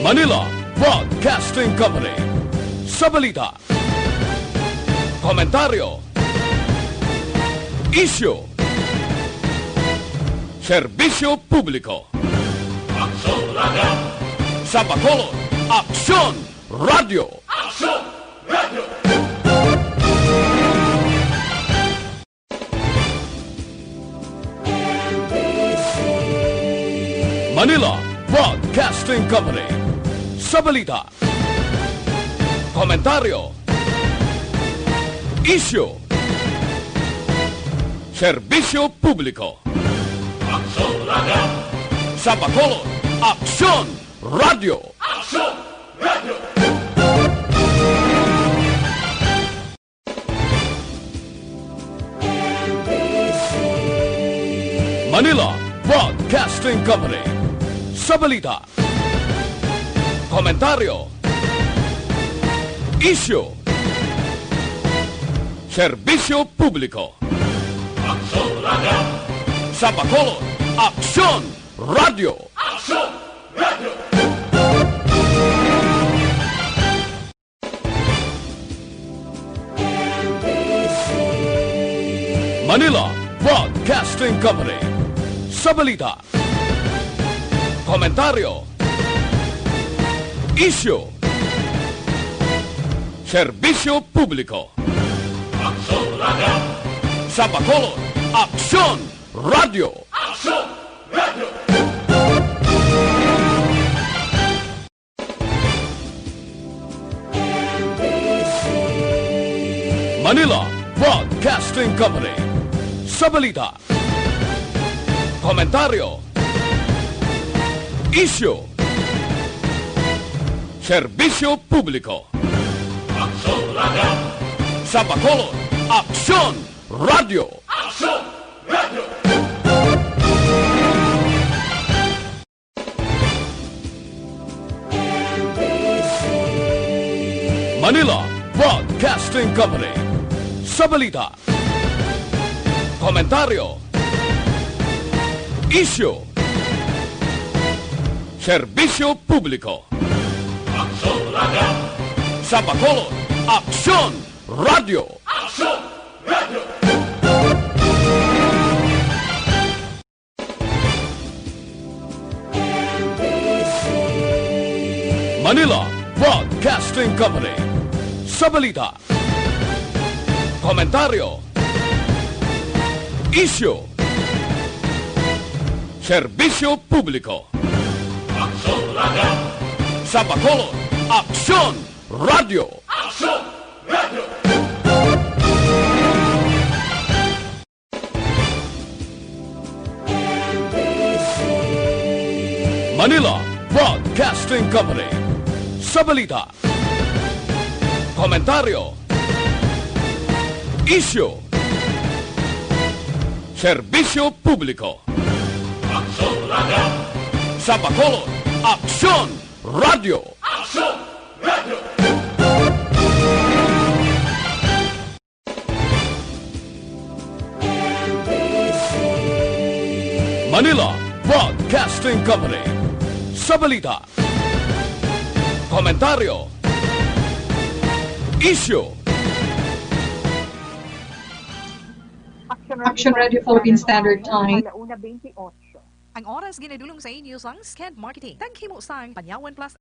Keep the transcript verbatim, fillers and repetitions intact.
Manila Broadcasting Company. Sa balita, komentaryo, isyu, serbisyo publiko. Aksyon Radio! Sa Bacolod, Aksyon Radio! Aksyon Radio! Manila Broadcasting Company. Sa balita, komentaryo, isyu, serbisyo publiko. Aksyon Radio! Sa Bacolod, Aksyon Radio! Aksyon Radio! Manila Broadcasting Company. Sa balita, komentaryo, isyu, serbisyo publiko. Aksyon Radio! Sa Bacolod, Aksyon Radio! Aksyon Radio! Manila Broadcasting Company. Sa balita, komentaryo, isyu, serbisyo publiko. Aksyon Radio! Sa Bacolod, Aksyon Radio! Aksyon Radio! Manila Broadcasting Company. Sa balita, komentaryo, isyu, serbisyo publiko. Aksyon Radio! Sa Bacolod, Aksyon Radio! Aksyon Radio! Manila Broadcasting Company. Sa balita, komentaryo, isyu, serbisyo publiko. Aksyon Radio! Sa Bacolod, Aksyon Radio! Aksyon Radio! Manila Broadcasting Company. Sa balita, komentaryo, isyu, serbisyo publiko. Aksyon Radio! Sa Bacolod, Aksyon Radio! Aksyon Radio! Manila Broadcasting Company. Sa balita, komentaryo, isyu, serbisyo publiko. Aksyon Radio! Sa Bacolod, Aksyon Radio! Aksyon Radio! Manila Broadcasting Company. Sa balita, komentaryo, isyu, Action Radio Philippine Standard Time. Ang oras ginadulong sa inyo sang Skend Marketing. Taghimo sang Panyawan Plus